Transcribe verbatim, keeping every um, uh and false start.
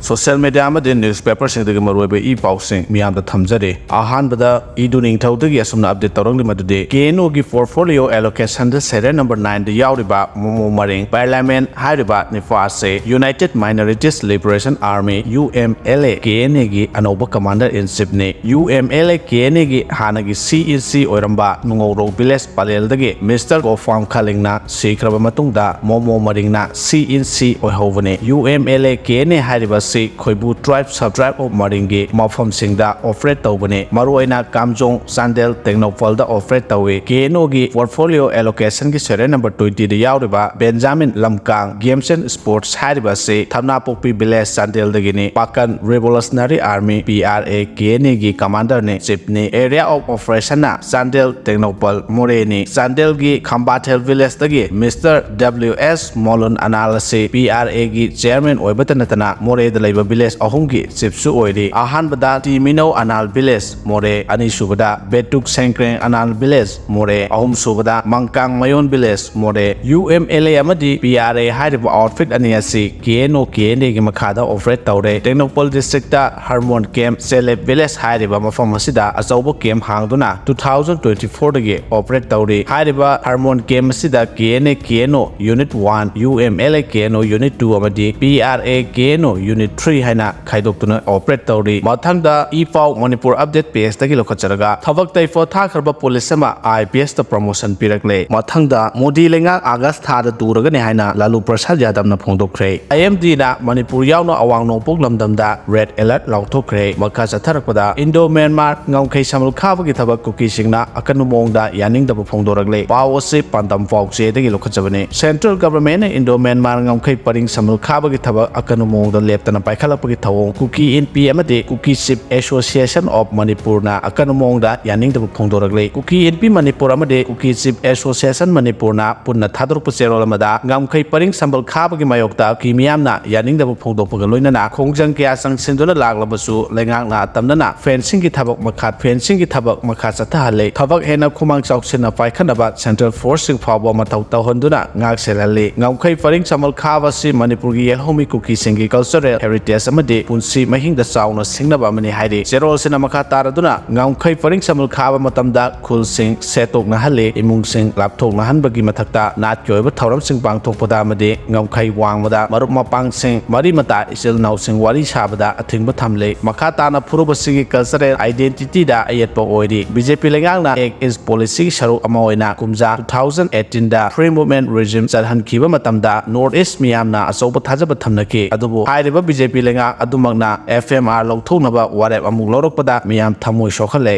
Social media ꯑꯃꯗꯤ newspaperꯁꯤꯡꯗꯒꯤ ꯃꯔꯨꯑꯣꯏꯕ E ꯄꯥꯎꯁꯤꯡ ꯃꯤꯌꯥꯝꯗ ꯊꯝꯖꯔꯤ꯫ ꯑꯍꯥꯟꯕꯗ ꯏꯗꯨ ꯅꯤꯡꯊꯧꯗꯒꯤ ꯑꯁꯨꯝꯅ update ꯇꯧꯔꯛꯂꯤ ꯃꯗꯨꯗꯤ, KNOꯒꯤ portfolio allocationꯗ serial number nineꯗ ꯌꯥꯎꯔꯤꯕ ꯃꯣꯃꯣ ꯃꯔꯤꯡ, Parliament ꯍꯥꯏꯔꯤꯕ ꯅꯤꯄꯥ ꯑꯁꯤ United Minorities Liberation Army, UMLA-KNAꯒꯤ ꯑꯅꯧꯕ commander in chiefꯅꯤ꯫ UMLA-KNAꯒꯤ ꯍꯥꯟꯅꯒꯤ C in C ꯑꯣꯏꯔꯝꯕ ꯅꯨꯡꯉꯧꯔꯧ village ꯄꯂꯦꯜꯗꯒꯤ Mister ꯒꯣꯐꯥꯝ ꯈꯥꯂꯤꯡꯅ ꯁꯤꯈ꯭ꯔꯕ ꯃꯇꯨꯡꯗ momo ꯃꯔꯤꯡꯅ C in C ꯑꯣꯏꯍꯧꯕꯅꯤ꯫ UMLA-KNA ꯍꯥꯏꯔꯤꯕ ꯑꯁꯤ ꯈꯣꯏꯕꯨ tribe, sub tribe of ꯃꯔꯤꯡꯒꯤ ꯃꯐꯝꯁꯤꯡꯗ operate ꯇꯧꯕꯅꯤ꯫ ꯃꯔꯨꯑꯣꯏꯅ ꯀꯥꯝꯖꯣꯡ, ꯆꯥꯟꯗꯦꯜ, ꯇꯦꯡꯅꯧꯄꯜꯗ operate ꯇꯧꯏ꯫ KNOꯒꯤ portfolio allocationꯒꯤ serial number twentyꯗ ꯌꯥꯎꯔꯤꯕ ꯕꯦꯟꯖꯥꯃꯤꯟ ꯂꯝꯀꯥꯡ, Games and Sports ꯍꯥꯏꯔꯤꯕ ꯑꯁꯤ ꯊꯝꯅꯥꯄꯣꯛꯄꯤ village, ꯆꯥꯟꯗꯦꯜꯗꯒꯤꯅꯤ꯫ ꯄꯥꯀꯟ Revolutionary Army, PRA-KNAꯒꯤ commanderꯅꯤ, chiefꯅꯤ꯫ Area of operationꯅ Chandel, Tengnoupal, ꯃꯣꯔꯦꯅꯤ꯫ ꯆꯥꯟꯗꯦꯜꯒꯤ ꯈꯝꯕꯥꯊꯦꯜ villageꯇꯒꯤ Mister W S ꯃꯣꯂꯨꯟ ꯑꯅꯥꯜ ꯑꯁꯤ PRAꯒꯤ chairman ꯑꯣꯏꯕꯇ ꯅꯠꯇꯅ ꯃꯣꯔꯦꯗ ꯂꯩꯕ village ꯑꯍꯨꯝꯒꯤ chiefꯁꯨ ꯑꯣꯏꯔꯤ꯫ ꯑꯍꯥꯟꯕꯗ ꯇꯤ ꯃꯤꯅꯧ ꯑꯅꯥꯜ village, ꯃꯣꯔꯦ, ꯑꯅꯤꯁꯨꯕꯗ ꯕꯦꯇꯨꯛ ꯁꯦꯡꯀ꯭ꯔꯦꯡ ꯑꯅꯥꯜ village, ꯃꯣꯔꯦ, ꯑꯍꯨꯝꯁꯨꯕꯗ ꯃꯪꯀꯥꯡ ꯃꯌꯣꯟ village, ꯃꯣꯔꯦ꯫ UMLA ꯑꯃꯗꯤ PRA ꯍꯥꯏꯔꯤꯕ outfit ꯑꯅꯤ ꯑꯁꯤ KNO-KNAꯒꯤ ꯃꯈꯥꯗ operate ꯇꯧꯔꯦ꯫ ꯇꯦꯡꯅꯧꯄꯜ districtꯇ ꯍꯔꯃꯣꯟ camp, ꯆꯦꯂꯦꯞ village ꯍꯥꯏꯔꯤꯕ ꯃꯐꯝ ꯑꯁꯤꯗ ꯑꯆꯧꯕ camp ꯍꯥꯡꯗꯨꯅ two thousand twenty fourꯗꯒꯤ operate ꯇꯧꯔꯤ꯫ ꯍꯥꯏꯔꯤꯕ ꯍꯔꯃꯣꯟ camp ꯑꯁꯤꯗ KNA-KNO Unit one, UMLA-KNO Unit two ꯑꯃꯗꯤ PRA-KNO Unit three ꯍꯥꯏꯅ ꯈꯥꯏꯗꯣꯛꯇꯨꯅ operate ꯇꯧꯔꯤ꯫ ꯃꯊꯪꯗ ꯏ ꯄꯥꯎ ꯃꯅꯤꯄꯨꯔ update pageꯇꯒꯤ ꯂꯧꯈꯠꯆꯔꯒ, ꯊꯕꯛꯇ ꯄꯣꯊꯥꯈ꯭ꯔꯕ police ꯑꯃ IPSꯇ promotion ꯄꯤꯔꯛꯂꯦ꯫ ꯃꯊꯪꯗ ꯃꯣꯗꯤ ꯂꯩꯉꯥꯛ ꯑꯥꯒꯁ ꯊꯥꯗ ꯇꯨꯔꯒꯅꯤ ꯍꯥꯏꯅ ꯂꯥꯂꯨ ꯄ꯭ꯔꯁꯥꯗ ꯌꯥꯗꯕꯅ ꯐꯣꯡꯗꯣꯛꯈ꯭ꯔꯦ꯫ IMDꯅ ꯃꯅꯤꯄꯨꯔ ꯌꯥꯎꯅ ꯑꯋꯥꯡ ꯅꯣꯡꯄꯣꯛ ꯂꯝꯗꯝꯗ red alert ꯂꯥꯎꯊꯣꯛꯈ꯭ꯔꯦ꯫ ꯃꯈꯥ ꯆꯠꯊꯔꯛꯄꯗ, ꯏꯟꯗꯣ ꯃ꯭ꯌꯥꯟꯃꯥꯔ ꯉꯝꯈꯩ ꯁꯝꯕꯜ ꯈꯥꯕꯒꯤ ꯊꯕꯛ ꯀꯨꯀꯤꯁꯤꯡꯅ ꯑꯀꯟꯕ ꯃꯑꯣꯡꯗ ꯌꯥꯅꯤꯡꯗꯕ ꯐꯣꯡꯗꯣꯔꯛꯂꯦ꯫ ꯄꯥꯎ ꯑꯁꯤ ꯄꯥꯟꯗꯝ ꯄꯥꯎꯆꯦꯗꯒꯤ ꯂꯧꯈꯠꯆꯕꯅꯤ꯫ Central Governmentꯅ ꯏꯟꯗꯣ ꯃ꯭ꯌꯥꯟꯃꯥꯔ ꯉꯝꯈꯩ ꯄꯔꯤꯡ ꯁꯝꯕꯜ ꯈꯥꯕꯒꯤ ꯊꯕꯛ ꯑꯀꯟꯕ ꯃꯑꯣꯡꯗ ꯂꯦꯞꯇꯅ ꯄꯥꯏꯈꯠꯂꯛꯄꯒꯤ ꯊꯧꯑꯣꯡ ꯀꯨꯀꯤ ꯏꯟꯄꯤ ꯑꯃꯗꯤ Kuki Chief Association of Manipurꯅ ꯑꯀꯟꯕ ꯃꯑꯣꯡꯗ ꯌꯥꯅꯤꯡꯗꯕ ꯐꯣꯡꯗꯣꯔꯛꯂꯦ꯫ ꯀꯨꯀꯤ ꯏꯟꯄꯤ ꯃꯅꯤꯄꯨꯔ ꯑꯃꯗꯤ Kuki Chief Association ꯃꯅꯤꯄꯨꯔꯅ ꯄꯨꯟꯅ ꯊꯥꯗꯣꯔꯛꯄ ꯆꯦꯔꯣꯜ ꯑꯃꯗ ꯉꯝꯈꯩ ꯄꯔꯤꯡ ꯁꯝꯕꯜ ꯈꯥꯕꯒꯤ ꯃꯥꯌꯣꯛꯇ ꯀꯨꯀꯤ ꯃꯤꯌꯥꯝꯅ ꯌꯥꯅꯤꯡꯗꯕ ꯐꯣꯡꯗꯣꯛꯄꯒ ꯂꯣꯏꯅꯅ ꯈꯣꯡꯖꯪ ꯀꯌꯥ ꯆꯪꯁꯤꯟꯗꯨꯅ ꯂꯥꯛꯂꯕꯁꯨ ꯂꯩꯉꯥꯛꯅ ꯑꯇꯝꯅꯅ fencingꯒꯤ ꯊꯕꯛ ꯃꯈꯥ, fencingꯒꯤ ꯊꯕꯛ ꯃꯈꯥ ꯆꯠꯊꯍꯜꯂꯦ꯫ ꯊꯕꯛ ꯍꯦꯟꯅ ꯈꯨꯃꯥꯡ ꯆꯥꯎꯁꯤꯟꯅ ꯄꯥꯏꯈꯠꯅꯕ central forceꯁꯤꯡ ꯐꯥꯎꯕ ꯃꯊꯧ ꯇꯧꯍꯟꯗꯨꯅ ꯉꯥꯛ ꯁꯦꯜꯍꯜꯂꯤ꯫ ꯉꯝꯈꯩ ꯄꯔꯤꯡ ꯁꯝꯕꯜ ꯈꯥꯕ ꯑꯁꯤ ꯃꯅꯤꯄꯨꯔꯒꯤ ꯌꯦꯜꯍꯧꯃꯤ ꯀꯨꯀꯤꯁꯤꯡꯒꯤ cultural heritage ꯑꯃꯗꯤ ꯄꯨꯟꯁꯤ ꯃꯍꯤꯡꯗ ꯆꯥꯎꯅ ꯁꯤꯡꯅꯕ ꯑꯃꯅꯤ ꯍꯥꯏꯔꯤ꯫ ꯆꯦꯔꯣꯜꯁꯤꯅ ꯃꯈꯥ ꯇꯥꯔꯗꯨꯅ ꯉꯝꯈꯩ ꯄꯔꯤꯡ ꯁꯃꯨꯜ ꯈꯥꯕ ꯃꯇꯝꯗ ꯈꯨꯜꯁꯤꯡ ꯁꯦꯠꯇꯣꯛꯅꯍꯜꯂꯤ, ꯏꯃꯨꯡꯁꯤꯡ ꯂꯥꯞꯊꯣꯛꯅꯍꯟꯕꯒꯤ ꯃꯊꯛꯇ ꯅꯥꯠꯀꯤ ꯑꯣꯏꯕ ꯊꯧꯔꯝꯁꯤꯡ ꯄꯥꯡꯊꯣꯛꯄꯗ ꯑꯃꯗꯤ ꯉꯝꯈꯩ ꯋꯥꯡꯕꯗ ꯃꯔꯨꯞ ꯃꯄꯥꯡꯁꯤꯡ, ꯃꯔꯤ ꯃꯇꯥ, ꯏꯆꯤꯜ ꯏꯅꯥꯎꯁꯤꯡ ꯋꯥꯔꯤ ꯁꯥꯕꯗ ꯑꯊꯤꯡꯕ ꯊꯝꯂꯤ꯫ ꯃꯈꯥ ꯇꯥꯅ ꯐꯨꯔꯨꯞ ꯑꯁꯤꯒꯤ cultural identityꯗ ꯑꯌꯦꯠꯄ ꯑꯣꯏꯔꯤ꯫ BJP ꯂꯩꯉꯥꯛꯅ Act East policyꯒꯤ ꯁꯔꯨꯛ ꯑꯃ ꯑꯣꯏꯅ ꯀꯨꯝꯖꯥ two thousand eighteenꯗ Free Movement Regime ꯆꯠꯍꯟꯈꯤꯕ ꯃꯇꯝꯗ North East ꯃꯤꯌꯥꯝꯅ ꯑꯆꯧꯕ ꯊꯥꯖꯕ ꯊꯝꯅꯈꯤ꯫ ꯑꯗꯨꯕꯨ ꯍꯥꯏꯔꯤꯕ BJP ꯂꯩꯉꯥꯛ ꯑꯗꯨꯃꯛꯅ FMR ꯂꯧꯊꯣꯛꯅꯕ ꯋꯥꯔꯦꯞ ꯑꯃꯨꯛ ꯂꯧꯔꯛꯄꯗ ꯃꯤꯌꯥꯝ ꯊꯃꯣꯏ ꯁꯣꯛꯍꯜꯂꯦ꯫